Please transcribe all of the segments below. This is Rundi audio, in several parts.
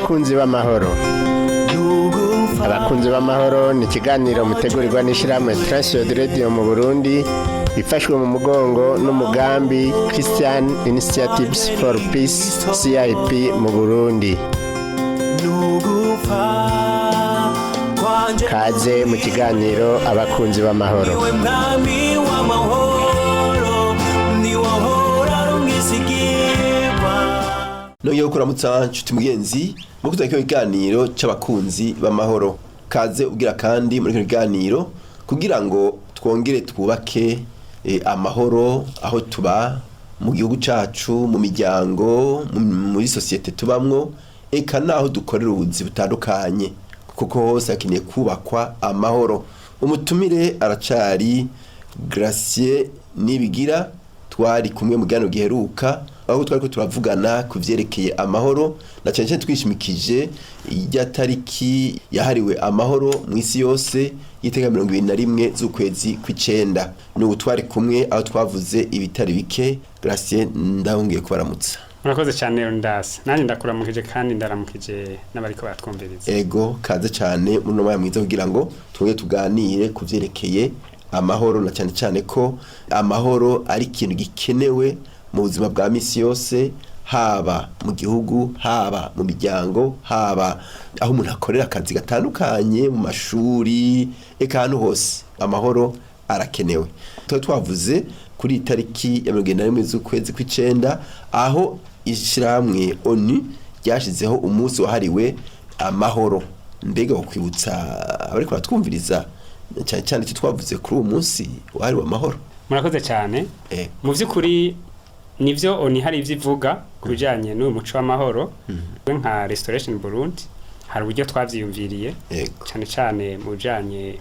Abakunzi b'amahoro. Abakunzi b'amahoro ni ikiganiro mutegurirwa n'ishyirahamwe Transworld Radio mu Burundi, ifashwe mu mugongo n'umugambi Christian Initiatives for Peace, CIP mu Burundi. Kaze mu kiganiro Abakunzi b'amahoro. Mwami w'amahoro niwahora rumwisigirwa. Nongeye kuramutsa nshuti mugenzi mu kuzana kino kiganiro c'abakunzi b'amahoro. Kaze ubwira kandi muri kino kiganiro kugira ngo twongere twubake amahoro aho tuba mu gihugu cacu, mu miryango, muri sosiyete tubamwo, eka naho dukorera ubuzi butandukanye, kuko hose hakeneye kubakwa amahoro. Umutumire aracari Gracier Nibigira, twari kumwe mu kiganiro giheruka aho twari ko turavugana ku vyerekeye amahoro, na cyane cyane twishimikije irya tariki yahariwe amahoro mu isi yose y'iteka 21 z'ukwezi kw'icenda. N'ubu twari kumwe aho twavuze ibitari bike. Gracier, ndahungiye kubaramutsa. Murakoze cyane Ndasi, nanjye ndakuramukije kandi ndaramukije n'abariko baratwumviriza. Ego, kaze cyane muri uno mwanya mwiza kugira ngo twongere tuganire ku vyerekeye amahoro, na cyane cyane ko amahoro ari ikintu gikenewe mu buzima bwa misi yose, haba mu gihugu, haba mu miryango, haba aho umuntu akorera akazi gatandukanye, mu mashuri, eka ahantu hose amahoro arakenewe. Tuba twavuze kuri iyi tariki ya 21 z'ukwezi kw'icenda, aho ishyirahamwe ONU ryashizeho umunsi wahariwe amahoro. Mbega wokwibutsa abariko baratwumviriza cyane cyane icyo twavuze kuri uwo munsi wahariwe amahoro? Murakoze cyane. Mu by'ukuri nivyo ONU hari ivyo ivuga ku bijanye n'uyu muco w'amahoro. We nka Restoration Burundi hari uburyo twavyiyumviriye, cyane cyane mu bijanye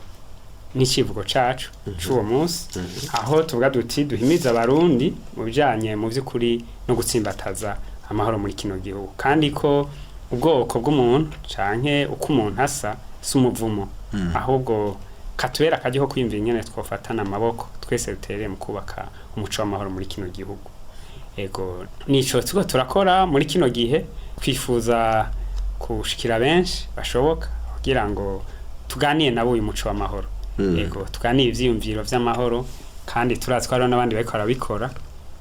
n'icivugo cacu c'uwo munsi, aho tuvuga duti duhimiza Abarundi mu bijanye mu by'ukuri no gutsimbataza amahoro muri kino gihugu, kandi ko ubwoko bw'umuntu canke uko umuntu asa si umuvumo, ahubwo katubera akaryo ko kwiyumvira ingene twofatana amaboko twese duterere mu kubaka umuco w'amahoro muri kino gihugu. Ego, nico turiko turakora muri kino gihe. Twifuza kushikira benshi bashoboka kugira ngo tuganire nabo uyu muco w'amahoro. Ego, tuganire ivyiyumviro vy'amahoro, kandi turazi ko hariho n'abandi bariko barabikora.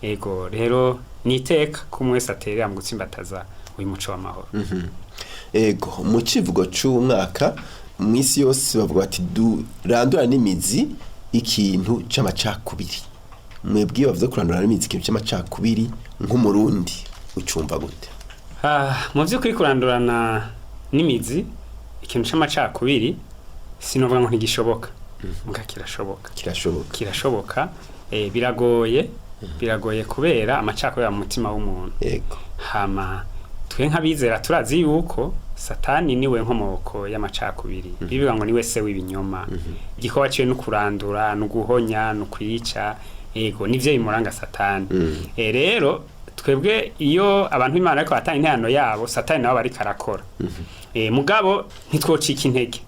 Ego, rero ni iteka ko umwe wese aterera mu gutsimbataza uyu muco w'amahoro. Ego, mu civugo c'uwo mwaka mu isi yose bavuga bati durandura n'imizi ikintu c'amacakubiri. Mwebwe iyo bavuze kurandura n'imizi ikintu c'amacakubiri, nk'Umurundi ucumva gute? Ah, mu vy'ukuri kurandurana n'imizi ikintu c'amacakubiri sinovuga ngo ntigishoboka, muga kirashoboka. Kirashoboka. Kirashoboka, biragoye, biragoye kubera amacakubiri aba mu mutima w'umuntu. Hama twe nk'abizera turazi yuko Satani niwe nkomoko y'amacakubiri. Bivuga ngo niwe se w'ibinyoma. Igikorwa ciwe no kurandura, no guhonya, no kwica. Ego, nivyo bimuranga Satani. Rero twebwe iyo abantu b'Imana ariko batanga interano yabo, Satani nabo bariko arakora. Mugabo ntitwocika intege.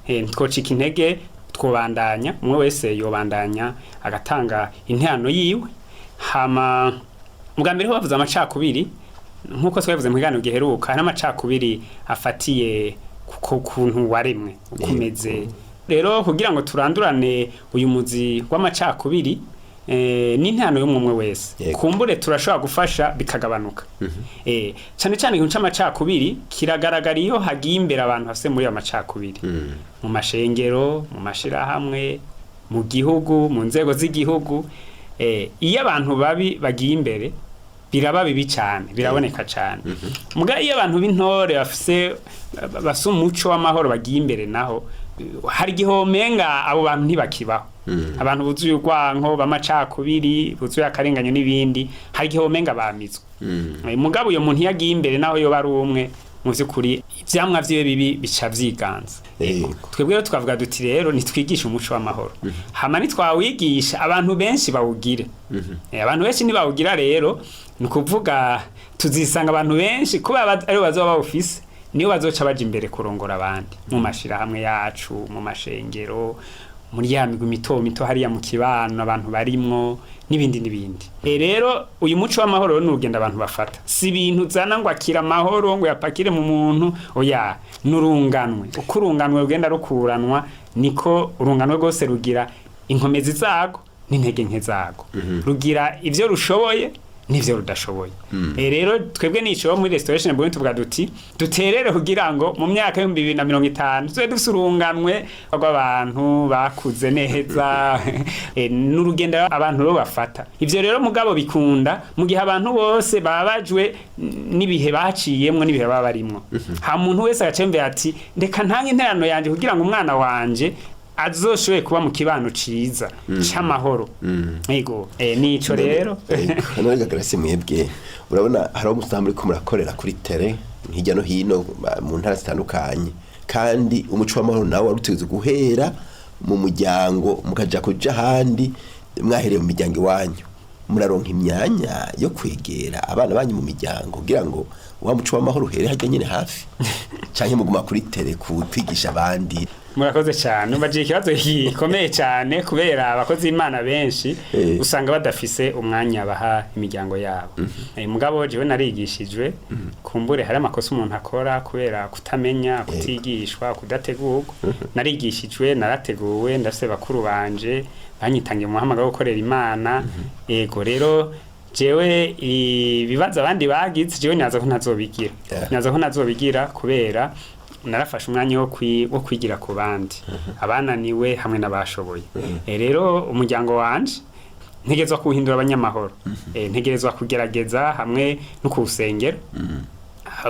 Ntitwocika intege, twobandanya, umwe wese yobandanya agatanga interano yiwe. Hama ubwa mbere ho bavuze amacakubiri, nk'uko twabivuze mu kiganiro giheruka, hari amacakubiri afatiye ku kuntu waremwe ukomeze. Rero kugira ngo turandurane uyu muzi w'amacakubiri, n'intano y'umwe wese, kumbure turashobora gufasha bikagabanuka. Cyane cyane ikintu c'amacakubiri kiragaragara iyo hagiye imbere abantu bafise muri ayo macakubiri, mu mashengero, mu mashirahamwe, mu gihugu, mu nzego z'igihugu. Iyo abantu babi bagiye imbere biraba bibi cyane, biraboneka cyane. Muga iyo abantu b'intore bafise basa umuco w'amahoro bagiye imbere, naho hari igihe womenga abo bantu ntibakibaho. Abantu buzuye urwanko b'amacakubiri, buzuye akarenganyo n'ibindi, hari igihe womenga bamizwe. Mugabo uyo muntu iyo agiye imbere, naho yoba ari umwe, mu vy'ukuri ivyamwa vyiwe bibi bica vyiganza. Twebwe rero tukavuga duti rero nitwigishe umuco w'amahoro, hama nitwawigisha abantu benshi bawugire. Abantu benshi nibawugira rero, ni ukuvuga tuzisanga abantu benshi kuba aribo bazoba bawufise, nibo bazoca baja imbere kurongora abandi mu mashirahamwe yacu, mu mashengero. Muri ya migwi mito mito hariya mu kibano abantu barimwo n'ibindi n'ibindi. Rero uyu muco w'amahoro ni urugendo abantu bafata, si ibintu uzana ngo akira amahoro ngo yapakire mu muntu, oya, n'urunganwe. Uko urunganwe rugenda rukuranwa niko urunganwe rwose rugira inkomezi zago n'intege nke zago, rugira ibyo rushoboye n'ivyo rudashoboye. Rero twebwe nico muri Restoration Movement tuvuga duti duterere kugira ngo mu myaka 2050 tuze dufise urunganwe rw'abantu bakuze neza. N'urugendo abantu rero bafata ivyo rero mugabo bikunda mu gihe abantu bose babajwe n'ibihe baciyemwo n'ibihe baba barimwo. Ha muntu wese agacembe ati ndeka ntange interano yanje kugira ngo umwana wanje azoshoboye kuba mu kibano ciza c'amahoro. Yego, nico rero. None Grace, mwebwe urabona hari aho musanga muriko murakorera kuri tere hirya no hino mu ntara zitandukanye, kandi umuco w'amahoro nawe wari utegerezwa guhera mu muryango mukaja kuja ahandi mwahereye mu miryango iwanyu. Muraronka imyanya yo kwegera abana banyu mu miryango kugira ngo wa muco w'amahoro uhere harya nyene hafi, canke muguma kuri tere kwigisha abandi? Murakoze cyane, ubagiye ikibazo gikomeye cyane kubera abakozi b'Imana benshi usanga badafise umwanya baha imiryango yabo. Mugabo jewe narigishijwe, kumbure hari amakosa umuntu akora kubera kutamenya, kutigishwa, kudategurwa. Narigishijwe, narateguwe, ndafise bakuru banje banyitangiye umuhamagaro wo gukorera Imana. Yego, rero jewe ibibazo abandi bagize jewe naza ko ntazobigira. Naza ko ntazobigira kubera narafashe umwanya wo kwigira ku bandi abananiwe hamwe n'abashoboye. Rero umuryango wanje ntegerezwa kuwuhindura abanyamahoro. Ntegerezwa kugerageza hamwe no kuwusengera,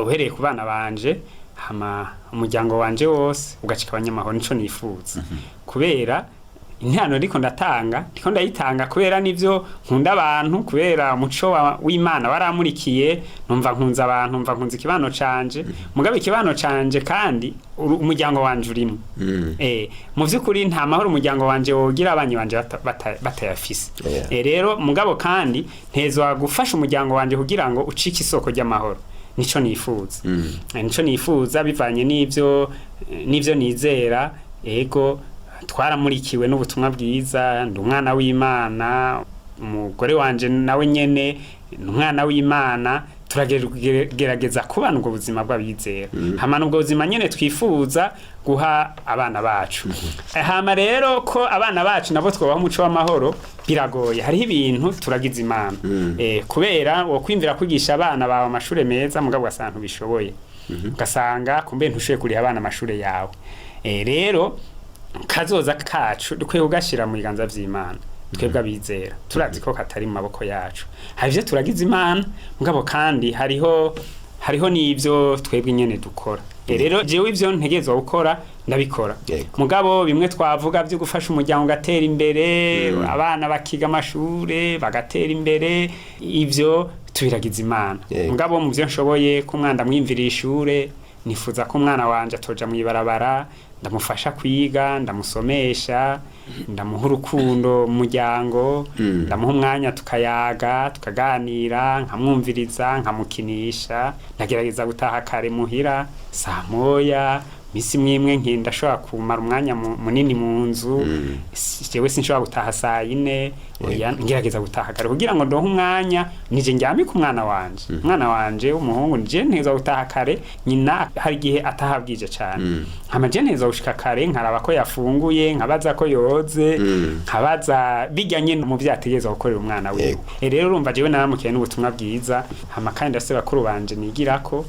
uhereye ku bana banje, hama umuryango wanje wose ugacika abanyamahoro. Nico nifuza kubera intano ndiko ndatanga, ndiko ndayitanga kubera nivyo nkunda abantu, kubera umuco w'Imana waramurikiye, numva nkunze abantu, numva nkunze ikibano canje. Mugabe ikibano canje kandi umuryango wanje urimo. Mu vy'ukuri nta mahoro umuryango wanje wogira abanyi banje batayafise. Rero mugabo kandi ntezwa gufasha umuryango wanje kugira ngo ucike isoko ry'amahoro. Nico nifuza. Nico nifuza bivanye n'ivyo nizera. Ego, twaramurikiwe n'ubutumwa bwiza, ndi umwana w'Imana, umugore wanje nawe nyene ni umwana w'Imana, turagerageza kubana ubwo buzima bw'abizera, hama n'ubwo buzima nyene twifuza guha abana bacu. Hama rero ko abana bacu nabo twobaha umuco w'amahoro biragoye, hariho ibintu turagize Imana. Kubera wo kwimvira kwigisha abana bawe amashure meza, mugabo ugasanga ntubishoboye, ugasanga kumbe ntushoboye kuriha abana amashure yawe. Rero kazoza kacu dukwiye kugashira mu biganza vy'Imana. Twebwe abizera turazi ko katari mu maboko yacu, hari ivyo turagize Imana, mugabo kandi hariho n'ivyo twebwe nyene dukora. Rero jewe ivyo ntegerezwa gukora ndabikora. Mugabo bimwe twavuga vyo gufasha umuryango ugatera imbere, abana bakiga amashure bagatera imbere, ivyo tubiragiza Imana. Mugabo mu vyo nshoboye, ko umwana ndamwimvira ishure, nifuza ko umwana wanje atoja mw'ibarabara, ndamufasha kwiga, ndamusomesha, ndamuha urukundo mu muryango, ndamuha umwanya tukayaga, tukaganira, nkamwumviriza, nkamukinisha, ndagerageza gutaha kare muhira saa moya. Misi mwimwe nkinda ashobora kumara umwanya munini mu nzu. Jewe sinshobora gutaha saa yine, oya, ngerageza gutaha kare kugira ngo ndonke umwanya nije ndyamike umwana wanje. Umwana wanje w'umuhungu nije nteza gutaha kare, nyina hari igihe ataha bwije cane. Hama je nteza gushika kare nkaraba ko yafunguye, nkabaza ko yoze, nkabaza bijya nyene mu vyo ategerezwa gukorera umwana wiwe. Rero urumva jewe naramukiye n'ubutumwa bwiza, hama kandi ndafise bakuru banje nigirako.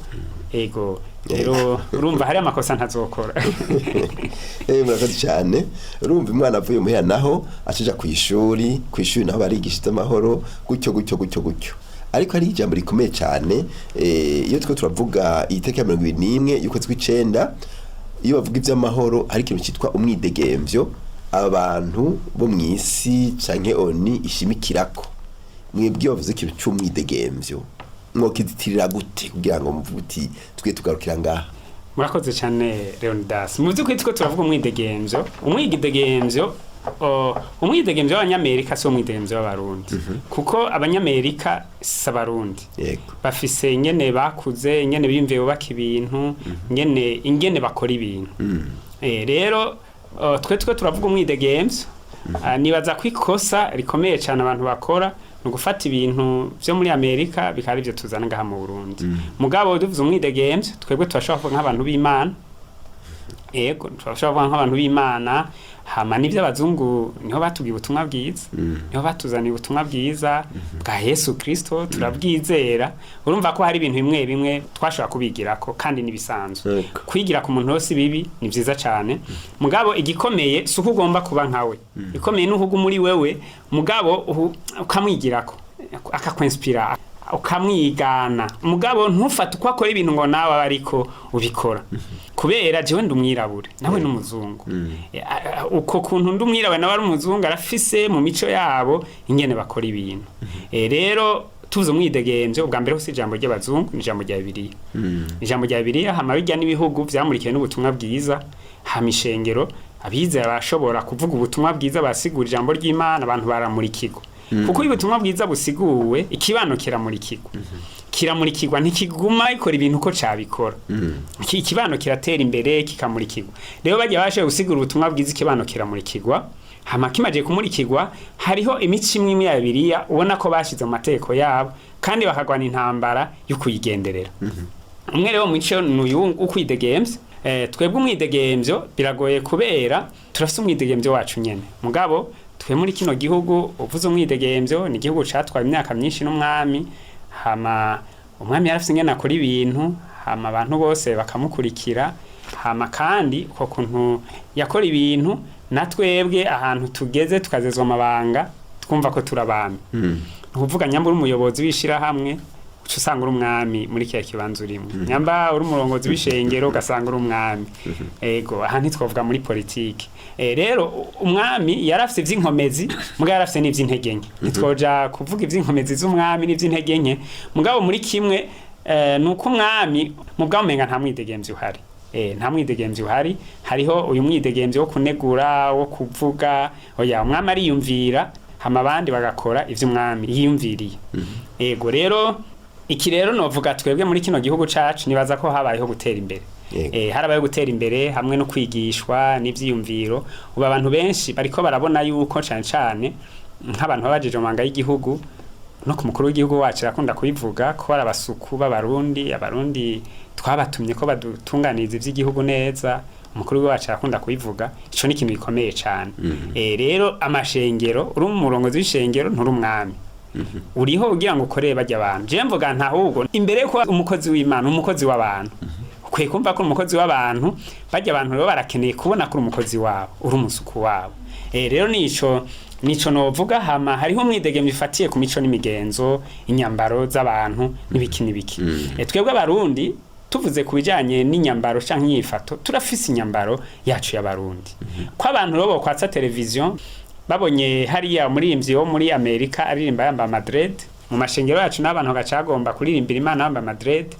Ego, rero urumva hari amakosa ntazokora. Murakoze cyane. Urumva umwana avuye muhira naho acija kw'ishuri, kw'ishuri naho barigisha amahoro gutyo gutyo gutyo gutyo. Ariko hari ijambo rikomeye cyane, iyo turiko turavuga itariki ya 21 y'ukwezi kw'icenda, iyo bavuga ivy'amahoro hari ikintu citwa umwidegemvyo abantu bo mw'isi canke ONU ishimikirako. Mwebwe iyo bavuze ikintu c'umwidegemvyo mwokizitirira gute kugira ngo muvuge uti twe tugarukira ngaha? Murakoze cyane Leonidas. Mu by'ukuri two turavuga umwidegemvyo, umwidegemvyo w'Abanyamerika si umwidegemvyo w'Abarundi, kuko Abanyamerika si Abarundi. Bafise ingene bakuze, ingene biyumviye bubaka ibintu, ingene bakora ibintu. Rero Twe turavuga umwidegemvyo. Nibaza ko ikosa rikomeye cyane abantu bakora ni ugufata ibintu vyo muri Amerika bikaba arivyo tuzana ngaha mu Burundi. Mugabo duvuze umwidegemvyo, twebwe turashobora kuvuga nk'abantu b'Imana. Ego, turashobora kuvuga nk'abantu b'Imana, hama n'ivyo abazungu niho batubwiye ubutumwa bwiza, niho batuzaniye ubutumwa bwiza bwa Yesu Kristo, turabwizera. Urumva ko hari ibintu bimwe bimwe twashobora kubigirako kandi n'ibisanzwe. Kwigira ku muntu wese bibi ni vyiza cyane, mugabo igikomeye si uko ugomba kuba nkawe, igikomeye ni uko muri wewe, mugabo ukamwigirako akakwinspira, ukamwigana, mugabo ntufate uko akora ibintu ngo nawe abe ariko ubikora, kubera jewe ndi umwirabure nawe ni umuzungu. Uko kuntu ndi umwirabure nawe ari umuzungu, arafise mu mico yabo ingene bakora ibintu. Rero tuvuze umwidegemvyo, ubwa mbere hose ijambo ry'abazungu ni ijambo rya Bibiliya, ijambo rya Bibiliya. Hama bijya n'ibihugu vyamurikiwe n'ubutumwa bwiza, hama ishengero, abizera bashobora kuvuga ubutumwa bwiza, basigura ijambo ry'Imana, abantu baramurikirwa, kuko iyo ubutumwa bwiza busiguwe ikibano kiramurikirwa, kiramurikirwa, ntikiguma ikora ibintu uko cabikora. Ikibano kiratera imbere, kikamurikirwa. Rero bajya bashoboye gusigura ubutumwa bwiza, ikibano kiramurikirwa. Hama kimaze kumurikirwa, hariho imico imwe imwe ya Bibiliya ubona ko bashize mu mategeko yabo kandi bakagwana intambara yo kuyigenderera. Umwe rero mu mico ni uyu ukwidegemvya. Twebwe umwidegemvyo biragoye kubera turafise umwidegemvyo wacu nyene, mugabo twe muri kino gihugu uvuze umwidegemvyo, ni igihugu catwaye imyaka myinshi n'umwami. Hama umwami yarafise ingene akora ibintu, hama abantu bose bakamukurikira. Hama kandi uko kuntu yakora ibintu, na twebwe ahantu tugeze tukazezwa amabanga, twumva ko turabami. Ni ukuvuga nyamba uri umuyobozi w'ishirahamwe, uca usanga uri umwami muri kiriya kibanza urimo, nyamba uri umurongozi w'ishengero ugasanga uri umwami. Ego, aha ntitwavuga muri politiki. Rero umwami yarafise ivy'inkomezi, mugabo yarafise n'ivy'intege nke. Ntitwoja kuvuga ivy'inkomezi z'umwami n'ivy'intege nke, mugabo muri kimwe nuko umwami mu bwabo umenga nta mwidegemvyo uhari. Nta mwidegemvyo uhari. Hariho uyu mwidegemvyo wo kunegura, wo kuvuga, oya, umwami ariyumvira, hama abandi bagakora ivyo umwami yiyumviriye. Ego, rero iki rero novuga twebwe muri kino gihugu cacu nibaza ko habayeho gutera imbere. Harabayeho gutera imbere hamwe no kwigishwa n'ivyiyumviro. Ubu abantu benshi bariko barabona yuko cane cane nk'abantu babajeje mu mabanga y'igihugu, no ku mukuru w'igihugu wacu arakunda kubivuga ko ari abasuku b'Abarundi, Abarundi twabatumye ko badutunganiriza ivy'igihugu neza. Umukuru wacu arakunda kubivuga, ico ni ikintu gikomeye cane. Rero amashengero, uri umurongozi w'ishengero nturi umwami, uriho ugira ngo ukorere bajya abantu. Je mvuga nta ahubwo imbere yuko umukozi w'Imana, umukozi w'abantu, ukwiye kumva ko umukozi w'abantu, bajya abantu rero barakeneye kubona ko uri umukozi wabo, uri umusuku wabo. Rero nico novuga. Hama hariho umwidegemvyo ifatiye ku mico n'imigenzo, inyambaro z'abantu n'ibiki n'ibiki. Twebwe Abarundi tuvuze ku bijanye n'inyambaro canke inyifato, turafise inyambaro yacu y'Abarundi. Ko abantu rero bokwatsa televiziyo babonye hariya umuririmbyi wo muri Amerika aririmba yambaye amadread, mu mashengero yacu n'abantu bagacagomba kuririmbira Imana bambaye amadread,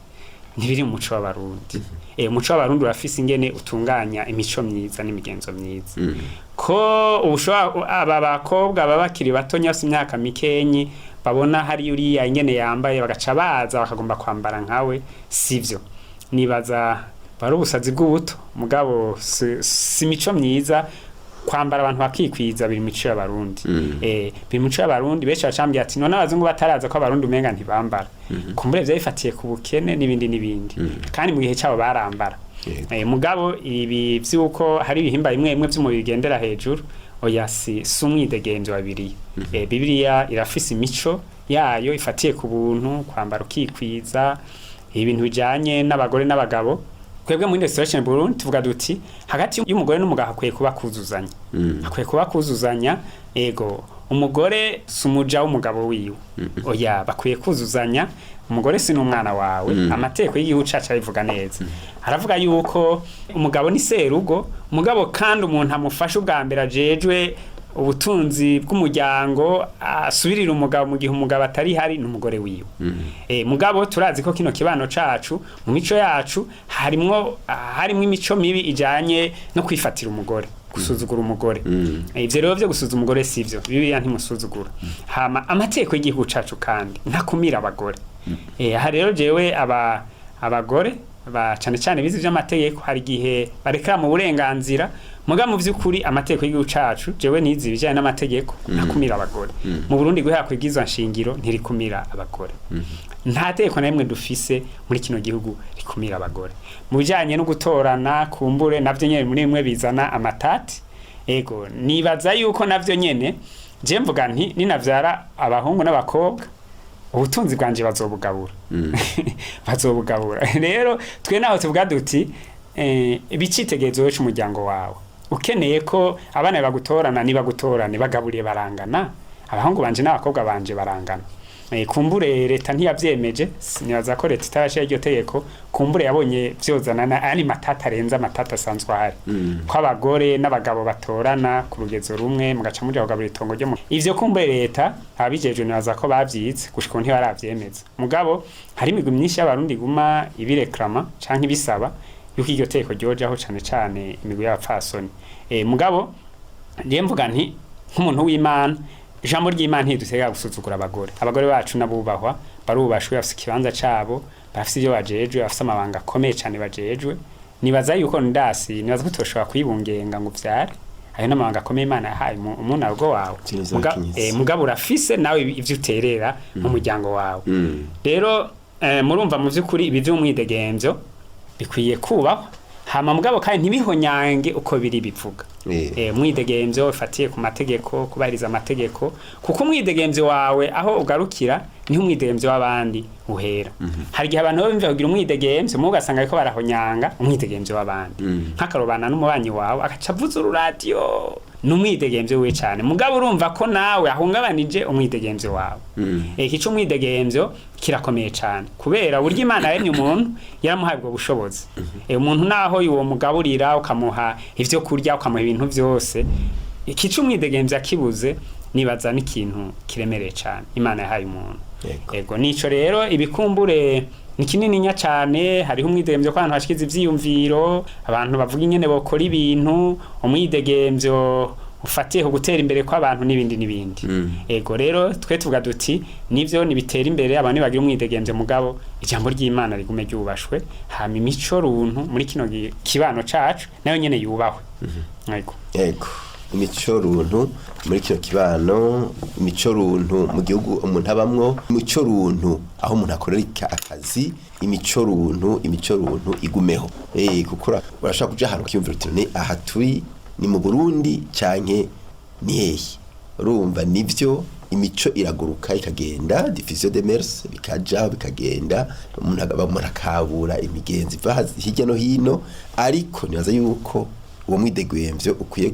ntibiri mu muco w'Abarundi. Umuco w'Abarundi urafise ingene utunganya imico myiza n'imigenzo myiza, ko ubushobora aba bakobwa baba bakiri bato nyose, imyaka mikenyi, babona hari uriya ingene yambaye, bagaca baza bakagomba kwambara nkawe, sivyo. Nibaza bari ubusazi bw'ubuto, mugabo si imico myiza kwambara abantu bakikwiza. Biri mico y'Abarundi. Biri mico y'Abarundi. Benshi bacambye ati none abazungu bataraza ko Abarundi umenga ntibambara. Kumbure vyabifatiye ku bukene n'ibindi n'ibindi, kandi mu gihe cyabo barambara. Mugabo ibi vy'uko hari ibihimba bimwe bimwe vy'umubiri bigendera hejuru, oya, si umwidegemvyo wa Bibiliya. Bibiliya irafise imico yayo ifatiye ku buntu, kwambara ukikwiza, ibintu bijanye n'abagore n'abagabo. Twebwe muri Restoration Burundi tuvuga duti hagati y'umugore n'umugabo hakwiye kuba kuzuzanya, hakwiye kuba kuzuzanya. Ego, umugore si umuja w'umugabo wiwe, oya, bakwiye kuzuzanya. Umugore si n'umwana wawe. Amategeko y'igihugu cacu abivuga neza, aravuga yuko umugabo ni serugo, umugabo kandi umuntu amufasha ubwa mbere, ajejwe ubutunzi bw'umuryango, asubirira umugabo mu gihe umugabo atari hari, n'umugore wiwe. Mugabo turazi ko kino kibano cacu mu mico yacu harimwo imico mibi ijanye no kwifatira umugore, gusuzugura umugore. Ivyo rero vyo gusuzugura umugore sivyo, Bibiliya ntimusuzugura. Hama amategeko y'igihugu cacu kandi ntakumira abagore. Aha rero jewe aba abagore ba cane cane bize ivy'amategeko hari igihe barekera mu burenganzira. Muga mu vy'ukuri amategeko y'igihugu cacu, jewe nize ibijanye n'amategeko, ntakumira abagore. Mu Burundi guhera kw'ibwirizwa nshingiro ntirikumira abagore. Nta tegeko na rimwe dufise muri kino gihugu rikumira abagore. Mu bijanye no gutorana, kumbure navyo nyene muri bimwe bizana amatati. Ego, nibaza yuko navyo nyene je mvuga nti ninavyara abahungu n'abakobwa, ubutunzi bwanje bazobugabura, bazobugabura. Rero twe naho tuvuga duti ibicitegerezo c'umuryango wawe, ukeneye ko abana bagutorana, nibagutorane, bagaburiye barangana, abahungu banje n'abakobwa banje barangana. Kumbure leta ntiyavyemeje, nibaza ko leta itarashira iryo tegeko, kumbure yabonye vyozana ayandi matata arenze amatata asanzwe ahari, ko abagore n'abagabo batorana ku rugezo rumwe, mugaca muja kugabura itongo ryo ivyo. Kumbure leta ababijejwe nibaza ko bavyize, gushika ubu ntibaravyemeza. Mugabo hari imigwi myinshi y'Abarundi iguma ibireklama canke ibisaba yuko iryo tegeko ryojaho, cane cane imigwi y'abapfasoni. Mugabo ndiye mvuga nti nk'umuntu w'Imana, ijambo ry'Imana ntidutega gusuzugura abagore. Abagore bacu nabubahwa, barubashwe, bafise ikibanza cabo, bafise ivyo bajejwe, bafise amabanga akomeye cane bajejwe. Nibaza yuko ndasi nibaza ko utoshobora kwibungenga ngo uvyare, ayo n'amabanga akomeye Imana yahaye umunarwo wawe. Kineza kinyiza. Mugabo urafise nawe ivyo uterera mu muryango wawe. Rero murumva mu vy'ukuri ibi vy'umwidegemvyo bikwiye kubahwa, hama mugabo kandi ntibihonyange uko biri bivuga. Umwidegemvyo ufatiye ku mategeko, kubahiriza amategeko, kuko umwidegemvyo wawe aho ugarukira niho umwidegemvyo w'abandi uhera. Hari igihe abantu baba bumva kugira umwidegemvyo, mubo ugasanga ariko barahonyanga umwidegemvyo w'abandi, nk'akarobana n'umubanyi wawe agaca avuza ururadiyo, ni umwidegemvyo wiwe cane, mugabo urumva ko nawe ahungabanije umwidegemvyo wawe. Iki c'umwidegemvyo kirakomeye cane, kubera uburyo Imana yaremye umuntu, yaramuhaye ubwo bushobozi. Umuntu naho uwo mugaburira, ukamuha ivyo kurya, ukamuha ibintu vyose, iki c'umwidegemvyo akibuze, nibaza n'ikintu kiremereye cane Imana yahaye umuntu. Ego, nico rero ibikumbure ni kinininya cane. Hariho umwidegemvyo ko abantu bashikiza ivyiyumviro, abantu bavuga ingene bokora ibintu, umwidegemvyo ufatiye ku gutera imbere kw'abantu n'ibindi n'ibindi. Ego, rero twe tuvuga duti nivyo nibitera imbere, abantu nibagira umwidegemvyo, mugabo ijambo ry'Imana rigume ryubashwe, hama imico runtu muri kino kibano cacu nayo nyene yubahwe. Ego. Yego, imico runtu muri kino kibano, imico runtu mu gihugu umuntu abamwo, imico runtu aho umuntu akorera akazi, imico runtu igumeho. Kuko urashobora kuja ahantu ukiyumvira uti ni aha turi, ni mu Burundi canke ni hehe? Urumva nivyo, imico iraguruka ikagenda, diffusion des mœurs, bikaja bikagenda, umuntu akabura imigenzi iva hirya no hino. Ariko nibaza yuko uwo mwidegemvyo ukwiye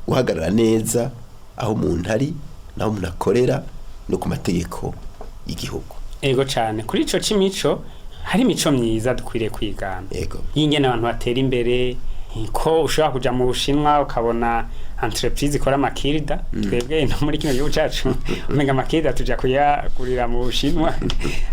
guhagarara neza aho umuntu ari naho umuntu akorera no ku mategeko y'igihugu. Ego cane, kuri ico c'imico hari imico myiza dukwiriye kwigana y'ingene abantu batera imbere, ko ushobora kuja mu Bushinwa ukabona entreprise ikora amakirida. Twebwe no muri kino gihugu cacu umenga amakirida tuja kuyagurira mu Bushinwa,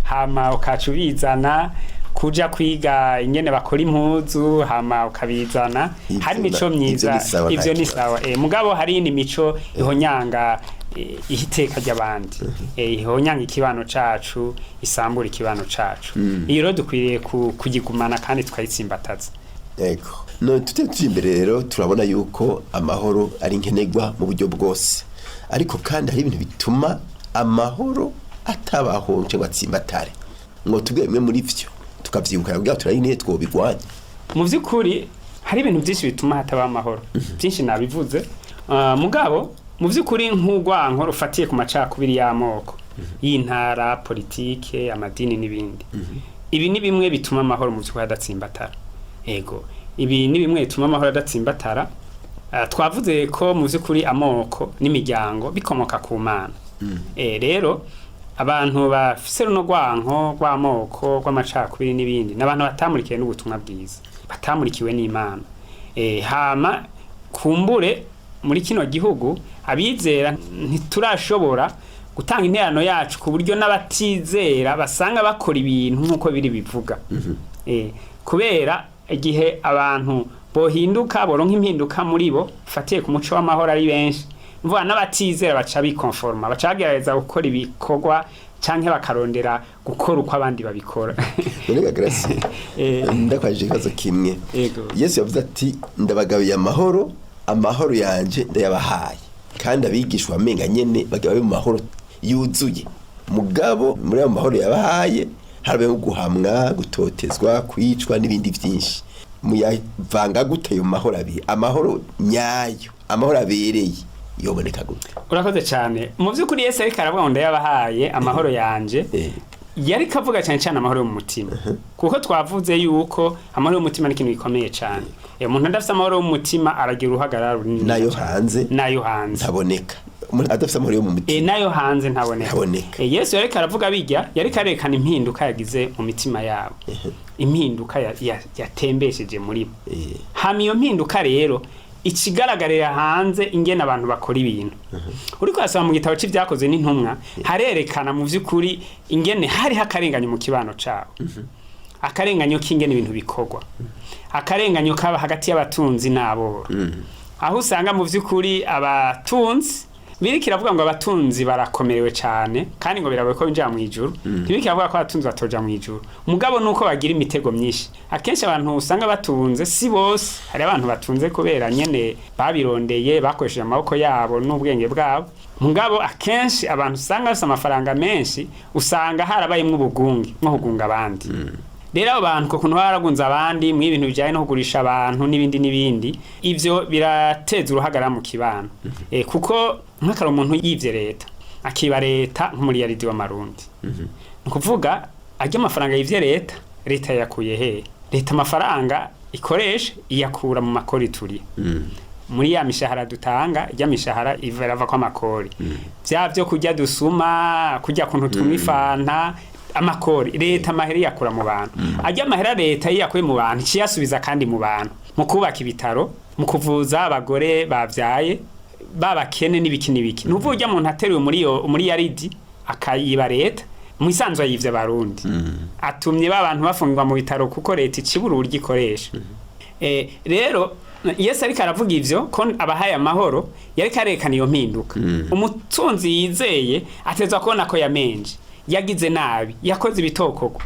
hama ukaca ubizana, kuja kwiga ingene bakora impuzu hama ukabizana. Hari imico Ivyo myiza. Ni sawa, nta Ivyo ni kibazo. sawa. Mugabo hari iyindi mico ihonyanga ihiteka ry'abandi, ihonyanga ikibano cacu, isambura ikibano cacu. Iyo rero dukwiriye kugigumana kandi tukayitsimbataza. Yego. No tute turi imbere rero, turabona yuko amahoro ari nkenerwa mu buryo bwose. Ariko kandi hari ibintu bituma amahoro atabaho cyangwa atsimbatare. Ngo tubwe bimwe muri vyo tukavyibuka kugira turayi nihe twobigwanya. Mu by'ukuri hari ibintu byinshi bituma hataba amahoro, byinshi nabivuze. Mugabo mu by'ukuri nk'urwanko rufatiye ku macakubiri y'amoko, y'intara, politike, amadini n'ibindi, ibi ni bimwe bituma amahoro mu by'ukuri adatsimbatara. Ego, ibi ni bimwe bituma amahoro adatsimbatara. Twavuze ko mu by'ukuri amoko n'imiryango bikomoka ku Mana. Rero abantu bafise runo rwanko rw'amoko, rw'amacakubiri n'ibindi, ni abantu batamurikiwe n'ubutumwa bwiza, batamurikiwe n'Imana. Hama kumbure muri kino gihugu abizera ntiturashobora gutanga interano yacu ku buryo n'abatizera basanga bakora ibintu nk'uko biri bivuga. Kubera igihe abantu bohinduka, boronka impinduka muri bo fatiye ku muco w'amahoro ari benshi, mvuga n'abatizera baca bikonforma, baca bagerageza gukora ibikorwa. canke bakarondera gukora uko abandi babikora. None Grace, ndakwajije ikibazo kimwe. Yego. Yesu yavuze ati ndabagabiye amahoro, amahoro yanje ndayabahaye, kandi abigishwa bamenga nyene bagaba mu mahoro yuzuye. Mugabo muri ayo mahoro yabahaye harabeho guhamwa, gutotezwa, kwicwa n'ibindi byinshi. Muyavanga gute ayo mahoro abiri? Amahoro nyayo, amahoro abereye yoboneka gute? Urakoze cyane. Mu by'ukuri Yesu ariko aravuga ngo ndayabahaye amahoro yanje, yari kavuga cyane cyane amahoro yo mu mutima, kuko twavuze yuko amahoro y'umutima ni ikintu gikomeye cyane. Umuntu adafite amahoro y'umutima aragira uruhagarara runini. Nayo hanze nayo hanze ntaboneka. Umuntu adafite amahoro yo mu mutima nayo hanze ntaboneka. Ntaboneka. Yesu yariko aravuga bijya, yariko arerekana impinduka yagize mu mitima yabo, impinduka yatembesheje muri bo. Hama iyo mpinduka rero ikigaragarira hanze ingene abantu bakora ibintu. Uriko urasoma mu gitabo c'ivyakozwe n'intumwa, harerekana mu vy'ukuri ingene hariho akarenganyo mu kibano cabo, akarenganyo k'ingene ibintu bikorwa, akarenganyo kaba hagati y'abatunzi n'aboro, aho usanga mu vy'ukuri abatunzi biriko iravuga ngo abatunzi barakomerewe cyane kandi ngo biragoye ko binjira mu ijuru. Ntibiriko iravuga ko abatunzi batoja mu ijuru, mugabo nuko bagira imitego myinshi. Akenshi abantu usanga batunze si bose, hari abantu batunze kubera nyene babirondeye, bakoresheje amaboko yabo n'ubwenge bwabo. Mugabo akenshi abantu usanga bafise amafaranga menshi usanga harabayemwo ubugunge nko kugunga abandi. Rero abo bantu ko kuntu baragunze abandi mu ibintu bijanye no kugurisha abantu n'ibindi n'ibindi, ivyo birateza uruhagarara mu kibano. Kuko nk'akari umuntu yivye leta, akiba leta nk'umuriyaridi w'amarundi, ni ukuvuga arya amafaranga yivye leta, leta yakuye hehe? Leta amafaranga ikoresha iyakura mu makori turi muri ya mishahara dutanga, ijya mishahara iva irava ko amakori, vya vyo kurya dusuma, kurya kuntu tunywa ifanta, amakori leta amahera iyakura mu bantu. Ajya amahera leta yiyakuye mu bantu iciyasubiza kandi mu bantu, mu kubaka ibitaro, mu kuvuza abagore bavyaye babakene n'ibiki n'ibiki. Nuvuga ujya muntu ateruye muri yo muri yaridi akayiba leta, mu isanzwe yivye abarundi, atumye ba bantu bafungwa mu bitaro kuko leta icibura uburyo ikoresha. Rero Yesu ariko aravuga ivyo ko abahaye amahoro, yariko arerekana iyo mpinduka. Umutunzi yizeye atezwa kubona ko yamenje, yagize nabi, yakoze ibitokoko.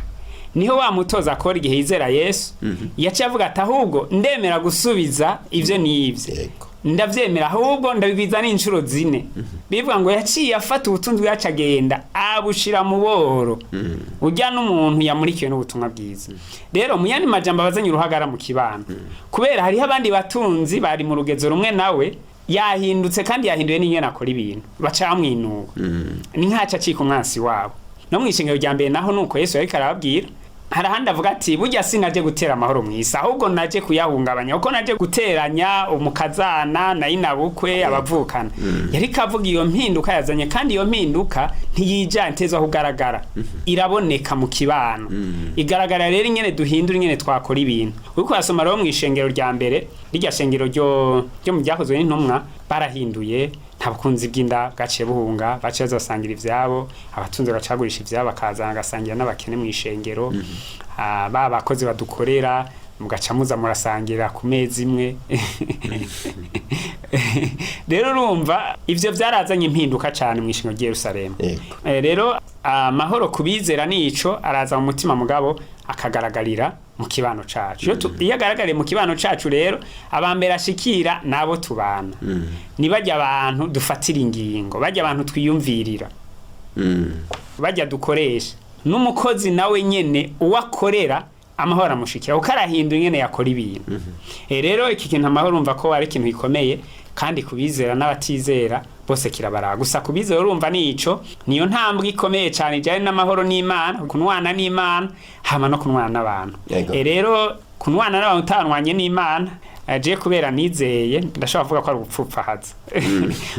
Niho wa mutoza akora igihe yizera Yesu, yaciye avuga ati ahubwo ndemera gusubiza ivyo nivye, ndavyemera, ahubwo ndabigwiza n'inshuro zine. Bivuga ngo yaciye afata ubutunzi bwacu agenda abushira mu boro. Urya n'umuntu yamurikiwe n'ubutumwa bwiza. Rero mu yandi majambo abazanye uruhagara mu kibano, kubera hariho abandi batunzi bari mu rugezo rumwe nawe, yahindutse kandi yahinduye n'ingene akora ibintu, baca bamwinuba, ni nkaca acika umwansi wabo. No mw'ishengero rya mbere naho nuko Yesu yariko arababwira. Hari ahandi avuga ati burya sinaje gutera amahoro mw'isi, ahubwo naje kuyahungabanya, kuko naje guteranya umukazana na inabukwe abavukana. Yariko avuga iyo mpinduka yazanye, kandi iyo mpinduka ntiyijana iteza kugaragara, iraboneka mu kibano. Igaragara rero ingene duhindura ingene twakora ibintu. Uriko urasoma rero mw'ishengero rya mbere, rirya shengero ryo mu byakozwe n'intumwa, barahinduye, nta bukunzi bw'inda bwaciye buhunga, baciye bazasangira ivyabo, abatunzi bagacagurisha ivyabo bakazana bagasangira n'abakene mw'ishengero. Ba bakozi badukorera mugaca muza murasangira ku meza imwe. Rero urumva ivyo vyarazanye impinduka cane mw'ishengero ry'i Yerusalemu. Rero amahoro kubizera nico araza mu mutima, mugabo akagaragarira mu kibano cacu. Iyo agaragariye mu kibano cacu rero, abambere ashikira nabo tubana, ni bajya abantu dufatira ingingo, bajya abantu twiyumvirira, bajya dukoresha. N'umukozi nawe nyene uwakorera amahoro amushikira, kuko arahindura ingene yakora ibintu. Rero iki kintu amahoro urumva ko ari ikintu gikomeye, kandi kubizera n'abatizera bose kirabara. Gusa kubizera urumva nico niyo ntambwe ikomeye cyane ijyanye n'amahoro n'Imana, kunwana n'Imana hama no kunwana n'abantu. Rero kunwana n'abantu utanwanye n'Imana, je kubera nizeye ndashobora kuvuga ko ari ubupfupfahaza.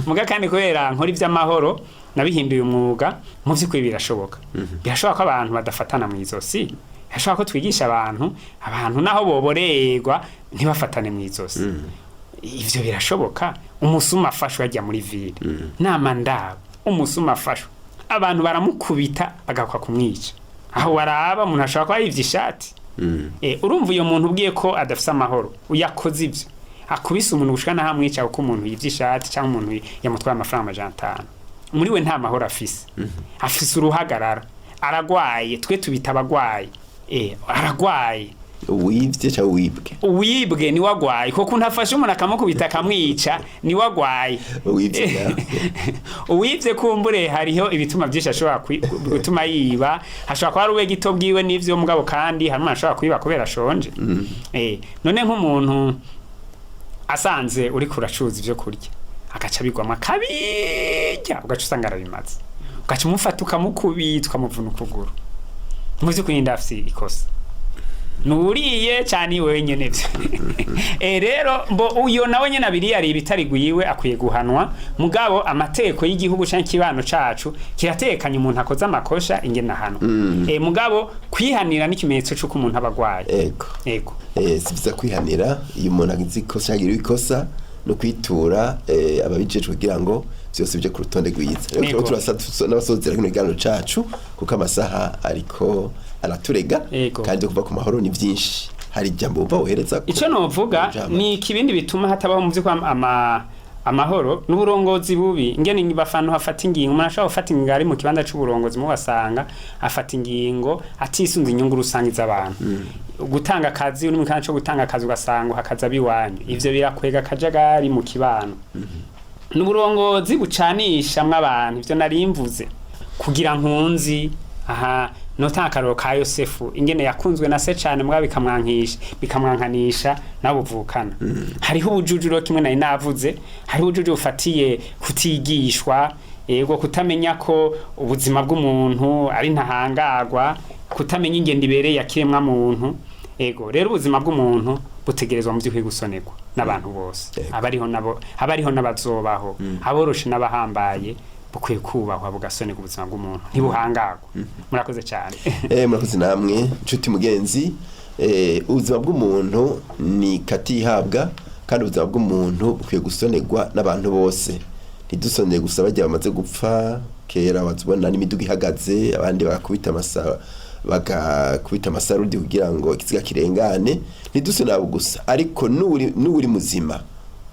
Muga kandi kubera nkora ivy'amahoro nabihinduye umwuga, mu vy'ukuri birashoboka. Birashoboka ko abantu badafatana mu izosi, birashoboka ko twigisha abantu, abantu naho boborerwa ntibafatane mu izosi. Ivyo birashoboka. Umusuma afashwe ajya muri ville, nama ndaba umusuma afashwe abantu baramukubita bagakwa kumwica. Aho waraba umuntu ashobora kuba yivye ishati. Urumva uyo muntu ubwiye ko adafise amahoro, uyakoze ivyo akubise umuntu gushika naho amwica, kuko umuntu yivye ishati cyangwa umuntu yamutwaye amafaranga 500. Muri we nta mahoro afise, afise uruhagarara, aragwaye, twe tubita abagwayi. Aragwaye. Uwivye cyangwa uwibwe? Uwibwe niwe agwaye, kuko ntafashe umuntu akamukubita akamwica, niwe agwaye. Uwivye nawe. Uwivye kumbure hariho ibituma byinshi ashobora gutuma yiba. Hashobora kuba ari uwe gito bwiwe n'ivyo, mugabo kandi hari umuntu ashobora kwiba kubera ashonje. None nk'umuntu asanze uriko uracuruza ivyo kurya, agaca abigwamo akabirya, ugaca usanga arabimaze, ugaca umufata ukamukubita, ukamuvuna ukuguru, mu vy'ukuri ndafise ikosa nuriye cyane wewe nyene vyo. Rero mbo uyo nawe nyene abiri yari ibitari gwiwe akwiye guhanwa, mugabo amategeko y'igihugu canke ikibano cacu kiratekanye umuntu akoze amakosha ingene ahanwa. Mugabo kwihanira n'ikimenyetso c'uko umuntu aba agwaye. Ego. Ego. Si vyiza kwihanira iyo umuntu agize ikosa cyangwa ikosa no kwitura ababijejwe kugira ngo vyose bije ku rutonde rwiza. Rero Yego. turaba turasa n'abasozera kino kiganiro cacu, kuko amasaha ariko araturega. Yego. Kandi kuva ku mahoro ni vyinshi. Hari ijambo wumva wohereza ko Ico novuga Ijambo. ni ikibindi bituma hatabaho mu vy'ukuri amahoro n'uburongozi bubi, ingene bafana hafata ingingo. Umuntu ashobora gufata ingingo ari mu kibanza c'uburongozi, mu basanga afata ingingo atisunze inyungu rusange z'abantu. Gutanga akazi, uri mu kibanza co gutanga akazi, ugasanga hakaza abiwanyu, ivyo birakwega akajagari mu kibano. N'uburongozi bucanishamwo abantu, ivyo nari mvuze kugira nkunzi aha notanga akarorero ka Yosefu, ingene yakunzwe na se cane, mugabo bikamwankisha, bikamwankanisha nabo buvukana. Hariho ubujujuro kimwe nari navuze, hariho ubujuju bufatiye kutigishwa, yego, kutamenya ko ubuzima bw'umuntu ari ntahangagwa, kutamenya ingendo ibereye yakiremwa muntu. Ego rero ubuzima bw'umuntu butegerezwa mu by'ukuri gusonerwa n'abantu bose. Yego. Abariho nabo, abariho n'abazobaho, aboroshe n'abahambaye, bukwiye kubahwa bugasonerwa. Ubuzima bw'umuntu ntibuhangagwa. Murakoze cyane. Murakoze namwe nshuti mugenzi. Ubuzima bw'umuntu ni katihabwa, kandi ubuzima bw'umuntu bukwiye gusonerwa n'abantu bose. Ntidusonere gusa bajya bamaze gupfa kera, bazibona n'imiduga ihagaze, abandi bagakubita amasa, bagakubita amasarudi kugira ngo ikiziga kirengane. Ntidusonere abo gusa, ariko n'uri muzima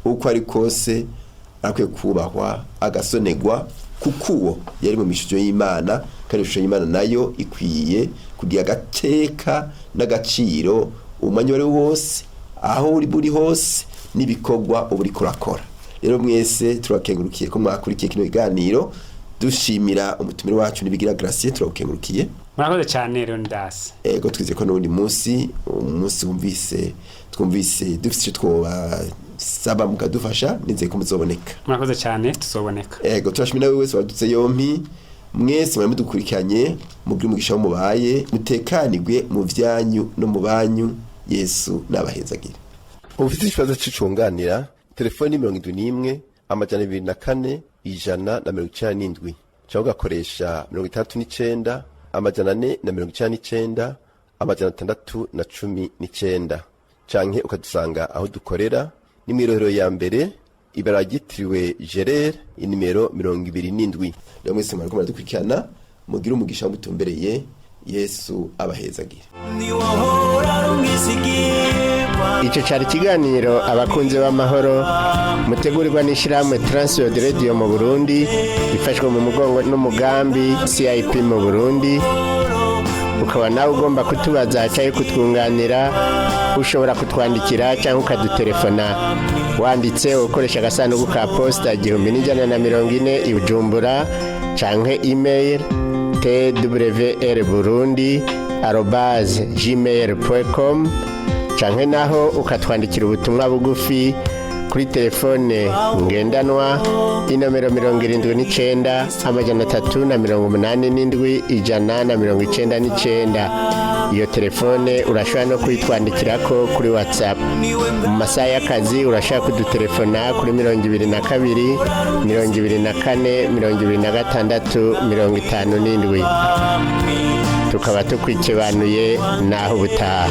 uko ari kose arakwiye kubahwa agasonerwa, kuko uwo yari mu mishusho y'Imana, kandi ishusho y'Imana nayo ikwiye kugira agateka n'agaciro umwanya uwo ari wo wose, aho uri buri hose, n'ibikorwa uba uriko urakora. Rero mwese turakengurukiye ko mwakurikiye kino kiganiro. Dushimira umutumire wacu Nibigira Gracier, turagukengurukiye. Murakoze cyane, Leonidas. Ego, twizeye ko n'uwundi munsi, umunsi wumvise twumvise dufise icyo twobasaba mukadufasha, nizeye ko muzoboneka. Murakoze cyane, tuzoboneka. Ego, turashimira nawe wese wadutse yompi. Mwese mwari mudukurikiranye, mugire umugisha wo mubaye, mutekanirwe mu vyanyu no mu banyu. Yesu nabahezagire. Ufite ikibazo c'icunganira, telefoni 71 204 197, cyangwa ugakoresha 69 499 619, canke ukadusanga aho dukorera ni mw'irohero ya mbere, ibara ryitiriwe Gerere, inimero 27. Rero mwese mwariko muradukurikirana, mugire umugisha mutumbereye. Yesu abahezagire. Niwahora rumwisigirwa. Icyo cyari ikiganiro Abakunzi b'Amahoro, mutegurirwa n'ishyirahamwe Transworld Radio mu Burundi, ifashwe mu mugongo n'umugambi CIP mu Burundi. Ukaba nawe ugomba kutubaza cyangwa kutwunganira, ushobora kutwandikira cyangwa ukadutelefona wanditse ukoresha agasanduku ka posita 1140 i Bujumbura, canke email twrburundi@gmail.com, canke naho ukatwandikira ubutumwa bugufi kuri telefone ngendanwa inomero 79 387 199. Iyo telefone urashobora no kuyitwandikirako kuri WhatsApp. Mu masaha y'akazi urashobora kudutelefona kuri 22 24 26 57. Tukaba tukwikebanuye naho ubutaha.